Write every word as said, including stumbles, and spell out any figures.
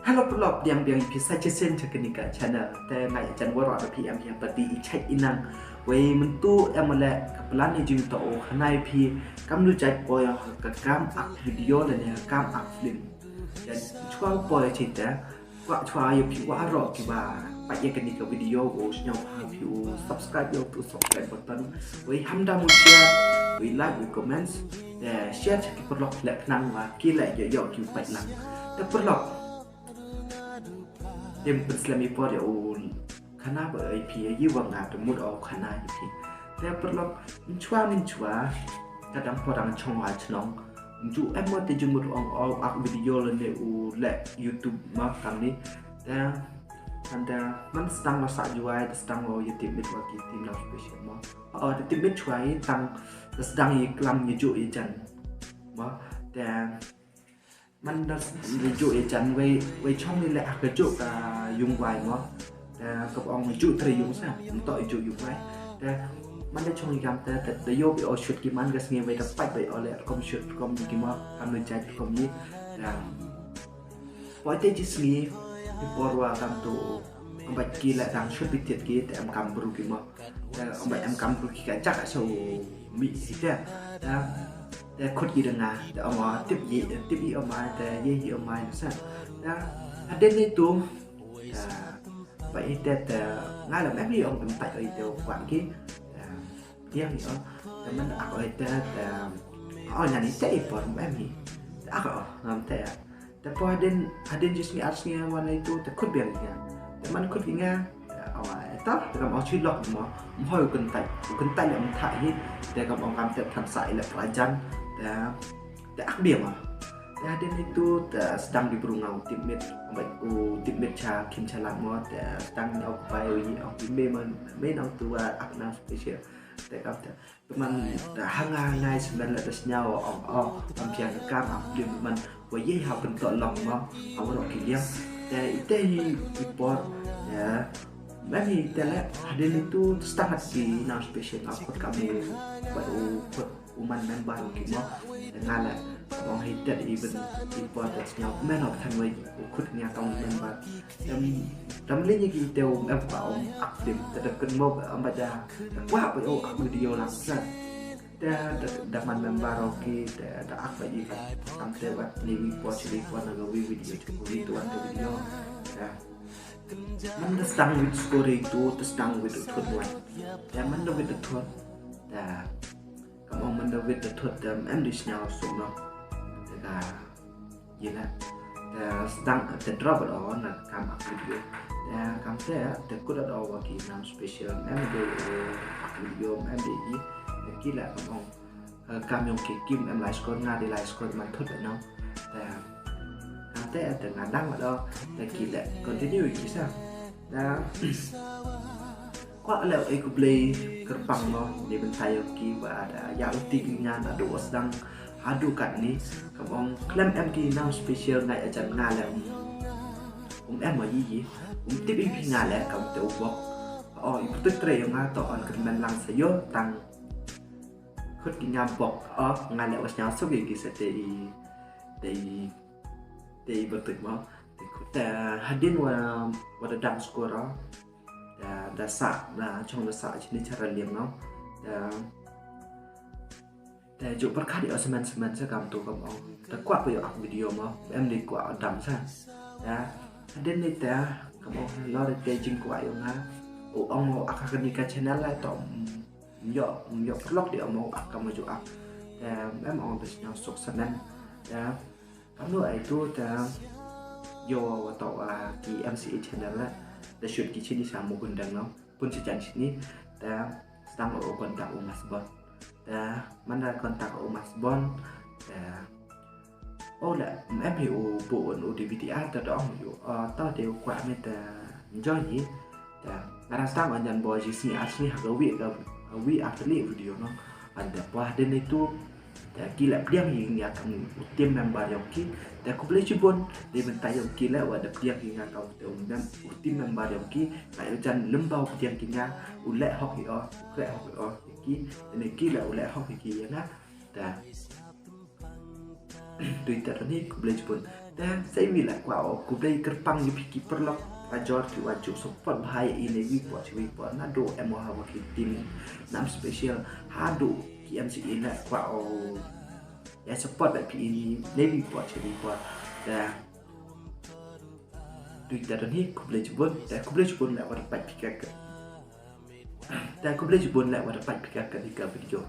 Hello paralok, pdiang pdiang i phi sa chisien cha kani ka channel. Te ngai jan waroh da phi em hi pati i chait i nang. Wei myntu em le ka plan i jingtoh u khana i phi kamnu jait poi ka kam ak video lane ka kam ak film. Jan chwa poi chite, kwah chwa ya phi waroh kiwa pait ya kani ka video u sñiaw ha phi u subscribe ya u subscribe button. Wei ham da mu share, wei like, wei comments. Te share cha ki paralok le khnang wa ki le yoh yoh ki pait lang. Te paralok, Te pynslem i por ya u khana ba i phi ya i wa nga te mut o khana i phi. Te paralok, mynchwa mynchwa ka dang por dang chong wa chnong. Ju em mo te ju mut ong o ak video lane u le YouTube ma kamni. Te anda man sdang wa sa juwai, te sdang wa ya tipmit wa ki team Nang Special mo. O te tipmit chwa i tang te sdang i klam ya ju i jan mo. Te man da s-, da ju i jan wei, wei chong ni le ak ka ju ka yung wai mo. Te ka ong ju tre yung sa, mynto i ju yung wai. Te man da chong i kam te, te da yoh i o shoot ki man ka sngi wei da pait wei o le kom shoot kom ki mo, kamnu jait kom ni. Te poi te chi sngi, i por wa kam tu, am bait ki le dang shoot bi tiet ki, te em kam bru ki mo. Te ong ba em kam bru ki ka jak so mi hi te. Te, te khut ki da nga, te ong o tip i, tip i o mai, te ye i o mai sa. Te hadien ni tu, te ba i te, te nga la em i ong em tai o i te kwah ki. Te yang i o, te man ak o i te, te o nyan i te i por em i. Te ak o ngam te. Te poi hadien, hadien chi sngi ar sngi wan i tu, te khut biang ki nga. Te man khut ki nga, te o, e to, te kam o chi lok mo, mhoi u kyntait, u kyntait le mtha hi, te kam o kam te than sa i le prajan, te, te ak biang mo. Te hadien i tu, te sdang di bru nga u tipmit, ba u tipmit cha khim cha lat mo, te sdang ni o bai u i o ki me man, me nang tu wa ak Nang Special, te kam te. Te man da hanga ngai semen le da sñiaw o, o, o, am piang ka kam, am plim man, wa ye ha pyntoh long mo, ha waroh ki liang. Te i te hi i por, ya, man hi te le, hadien i tu, te sdang hat ki Nang Special, a khut kam ni, ba u khut u man member ki mo, te nga le, ong hi te i ben, i por da sñiaw, men o than wei, u khut nga tong member. Em, tam le ni ki te um em kwah um ak film, te da kynmaw ba am ba da, da kwah ba o ak video lang sa. Te da, da man member o ki, te da ak ba i ba, tam te wat ni wi por chi wi por na ga wi video, chi wi tu wan te video. Te man da sdang wit score i tu, da sdang wit u thut wan. Te man da wit u thut, te kam ong man da wit u thut, te em di sñiaw suk no. Te ka Ye na, te sdang, te drop o na kam ak video. Te kam te, te kut o wa ki Nang Special, em de, eh, ak video, em de i, te ki la kam ong, eh, kam yong ki kim em lai score, nga de lai score man thut no. Te kam te, te nga dang o, te ki la continue ki sa. Te kwah le e khublei kyrpang mo, ni bynta yong ki wa da ya u ti ki nga na du sdang hadu kat ni, kam ong khlem em ki Nang Special ngai ajan nga le um, um em wa yi yi, um tip i phi nga le kam te u bok. O, i putut tre yong nga to on kyrmen lang sa yo tang khut ki nga bok. O, nga le wa sñiaw suk i ki sa te i, te i, te i putut mo. Te hadien wa, wa da dang score o. Da, da sa, da chong da sa chini chara liang no. Da, da ju pyrkhat i o semen semen sa kam tu kam ong. Da kwah pa yo ak video mo, em de kwah o dam sa. Da, hadien ni te, kam ong lor te jingkwah yong nga. O ong o ak ha kani ka channel la to, mm, yo, mm, yo paralok de ong o ak kam ju ak. Da, em ong da sñiaw suk semen. Da, Kamnu ai tu te yo wa toh wa ki M C A channel la, da shoot ki chini sa Mukundang no, pun sa jan chini, te sdang o contact u Mas Bon. Te man da contact u Mas Bon, te o le, em hi u bu un u D V D R te dong yu, o, to te u kwah me te enjoy hi, te nga dang sdang o nyan bo ji sngi ar sngi ha ka wi ka, ka wi ar tylli video no. Ante poi hadien i tu, te ki le pdiang hi nga kam u team member yong ki. Te khublei chibun, de bynta yong ki le wa da pdiang hi nga kam u team mem-, u team member yong ki. Nga yo jan lymba u pdiang ki nga, u le hok hi o, u kre hok hi o, ki, te ne ki le u le hok hi ki ya nga. Te Twitter ni khublei chibun. Te sa iwi leh kwah o khublei kyrpang ya phi ki paralok, ajor ki wa ju support bha ya i na iwi por cha iwi por, nadooh em wa hawa ki team nam special, hadooh ki M C A leh kwah o ya support bha phi i na iwi por cha iwi por. Te du i te don hi, khublei chibun, te khublei chibun leh wa da pait phi ka, te khublei chibun leh wa da pait phi ka ka di ka video.